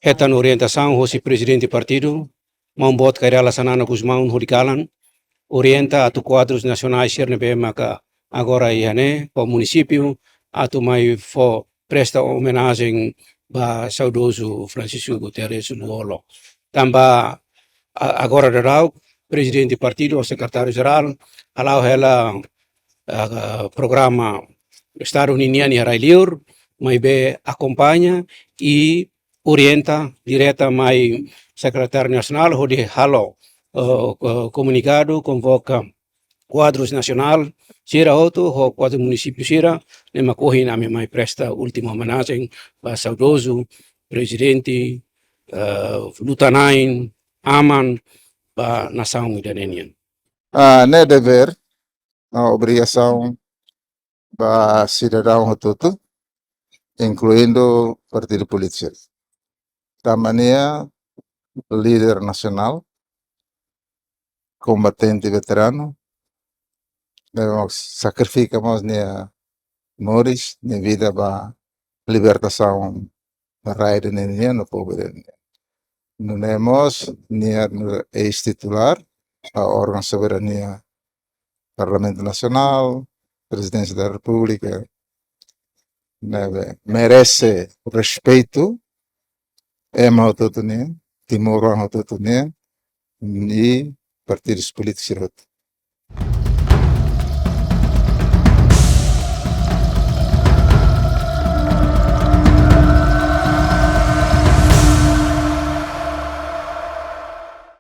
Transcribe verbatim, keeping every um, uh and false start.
hetan orientasaun hosi prezidente partidu, maun boot Kay Rala Xanana Gusmão hodi kalan, orienta atu kuadrus nasionál sira ne'ebé maka agora iha ne'e, ba munisípiu, atu mai fó presta omenajen ba saudozu Francisco Guterres Lú-Olo. Tanba, a-, agora daudaun, prezidente partidu ou sekretáriu jerál, hala'o hela, ah, programa Estadu ninian iha rai-liur, maibé akompaña i orienta direta mai sekretáriu nasionál hodi halo, eh, ko-, komunikadu, konvoka kuadrus nasionál sira hotu, ho kuadrus munisípiu sira, ne'e mak ohin ami mai presta última omenajen ba saudozu prezidente, eh, luta-na'in, aman ba nasaun ida-ne'e nian. Ah, ne'e devér, no obrigasaun ba sidadaun hotu-hotu, inkluindu partidu polítiku. Tanba nia líder nasionál, kombatente veteranu, ne'ebé sakrifika mós nia moris, nia vida ba libertasaun rai ida-ne'e nian no povu ida-ne'e nian. Nune'e mós nia eis-titulár ba órgaun soberania Parlamentu Nasionál, Prezidénsia da Repúblika, ne'ebé merese respeitu, ema hotu-hotu nian, timoroan hotu-hotu nian, i partidus polítikus sira hotu.